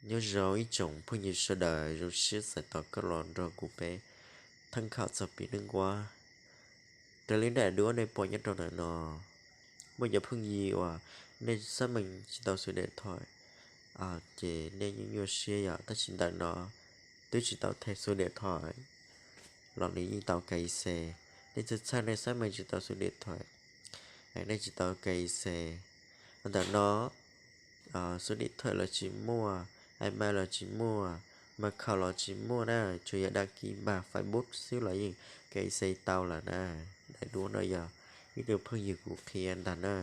Nyob zoo ib tsoom phooj ywg sawv daws, zoo siab txais tos koj los nrog kuv peb tham khom txog Pi Neej Nquab. Raws li daim duab nej pom nyob rau ntawm no, muaj cov phooj ywg uas nej xab meej tsis tau xuv diam thawm, ces nej nyuaj nyuaj siab yom, tab sis ntawm no twb tsis tau them xuv diam thawm los nws yeej tau K Y C. Nej txhawj txhawj nej xab meej tsis tau xuv diam thawm, nej tsis tau K Y C. Ntawm no xuv diam thawm los tsis muaj, email los tsis muaj, mật khẩu los tsis muaj na, tsuas yog đăng ký bằng Facebook xwb los yeej K Y C tau lawm na. Daim duab no yog ib tug phooj ywg kuv qhia ntag na.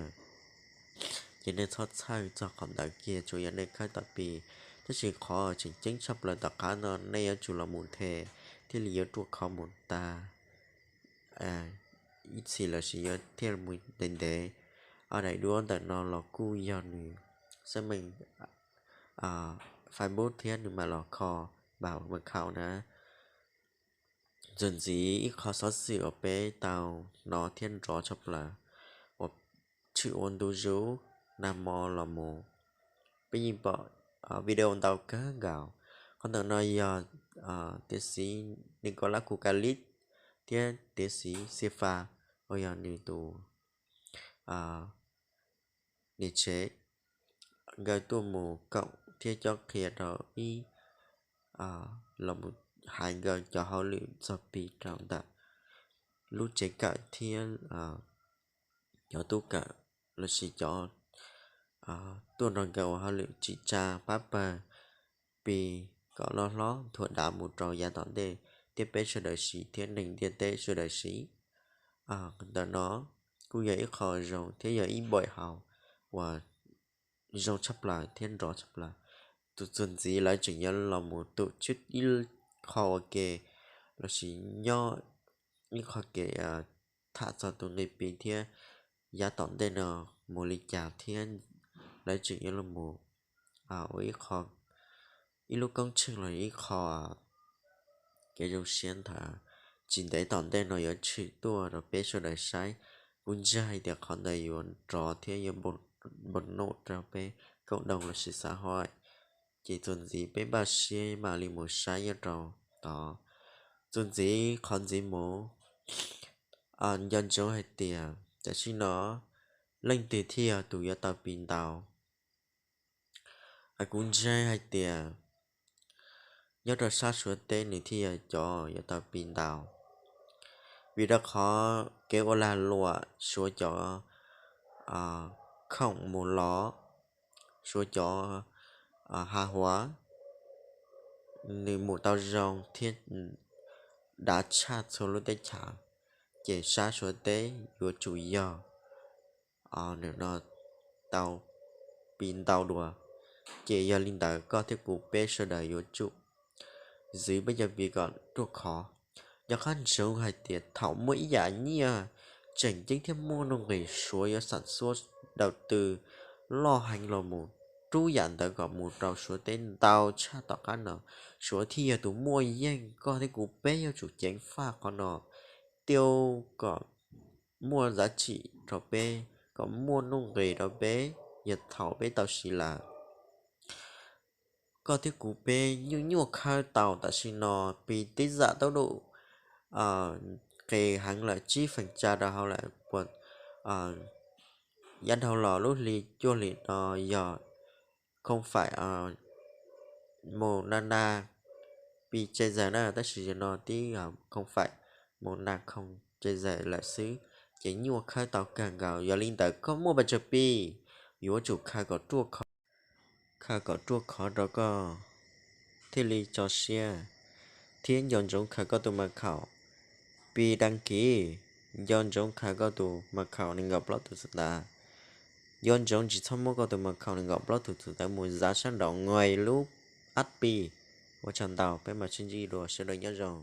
Ces nej txhob txhawj txog qhov ntawd kiag, tsuas yog nej khawb tom Pi. Tab sis qhov tseem ceeb tshaj plaws tom qab no nej yuav tsum los mus the thiaj li yuav ruaj khov mus tag ib txhis lossis yuav thiaj mus ntev ntev. Ob daim duab ntawm no los kuj yog nws xab meej Facebook thiab nws mam los kho bằng mật khẩu na. Txuas ntxiv ib qho xov xwm uas peb tau hnov thiab nrov tshaj plaws uas tshwm ua ntu zus nag hmo los mus, peb yeej pom video ntau kawg nkaus. Qhov ntawm no yog tiam sis Nikolai Kukalis thiab tiam sis Xifa uas yog nws tus niam tsev, nkawd tuaj mus koom thiab cob qhia rau ib, los mus hais nkawd cov hauj lwm txog Pi rau ntawm lub tsev kawm thiab cov tub kawm lossis cov tuaj nrog nkawd ua hauj lwm tsim tsa pab pawg Pi kom loj hlob thuam dav mus rau yav tom ntej thiab peb sawv daws siv thiab neeg ntiaj teb sawv daws siv. Ntawm no kuj yog ib qho zoo thiab yog ib bài học uas zoo tshaj plaws thiab nrov tshaj plaws. Tus txuas ntxiv lawv tseem yuav los mus tổ chức ib qho ua ke lossis nyob ib qho kev tham txog tus nqi Pi thiab yav tom ntej no mus li cas thiab lawv tseem yuav los mus ua ib qho, ib lub koob tsheej los ib qho kev zoo siab ntawd. Tsis ntev tom ntej no yuav tshwm tuaj rau peb sawv daws saib. Kuv ntseeg hais tias qhov ntawd yuav nrov thiab yuav npau suav rau peb cộng đồng lossis xã hội. Ces txuas ntxiv peb npaj siab mam li mus saib nyob rau tod. Txuas ntxiv qhov ntxiv mus, nco ntsoov hais tias tam sim no leej twg thiaj yog tus yuav tau Pi ntau? Kuv ntseeg hais tias nyob rau sab Suav teb nws thiaj yog cov yuav tau Pi ntau, vim rau qhov kev ua lag luam Suav cov khoom mus los, Suav cov hàng hóa nws mus tau zoo thiab dav tshaj txhua lub teb chaws, ces sab Suav teb yuav tsum yog nws no tau Pi ntau dua. Ces yog li ntawd koj thiab kuv peb sawv daws yuav tsum zwv peb cov Pi kom ruaj khov. Nco qab ntsoov hais tias thaum muaj ib yam nyiaj tseem ceeb thiab muaj nuj nqis Suav yuav xam xuab daus tw loj heev los mus rub yam ntawd kom mus rau Suav teb ntau tshaj tom qab no, Suav thiaj yog tus muaj yeej. Koj thiab kuv peb yuav tsum ceev faj qhov no, thiaj kom muaj giá trị rau peb, kom muaj nuj nqis rau peb yog thaum peb tau siv lawm. Koj thiab kuv peb nyuaj nyuaj khawb tau tam sim no Pi tib zam tau dum qis heev lawm, tsib feem tsa rau hauv lawm. Puas yav dhau los lub hli cuaj hli no yog không phải một năm nay Pi che giờ na, tab sis yog no tib không phải một năm không che giờ lawm xwb, ces nyuaj khawb tau kawg nkaus. Yog li ntawd koj muaj pes tsawg Pi, yuav tsum khaws kom ruaj khov, khaws kom ruaj khov rau koj thiaj li tso siab, thiab nco ntsoov khaws koj tus mật khẩu Pi đăng ký, nco ntsoov khaws koj tus mật khẩu nees nkaum plaub tus txuv tav, nco ntsoov tsis txhob muab koj tus mật khẩu nees nkaum plaub tus txuv tav mus zav sab nraum ngoài lub app Pi. Ua tsaug ntau, peb mam sib ntsib dua, sawv daws nyob zoo.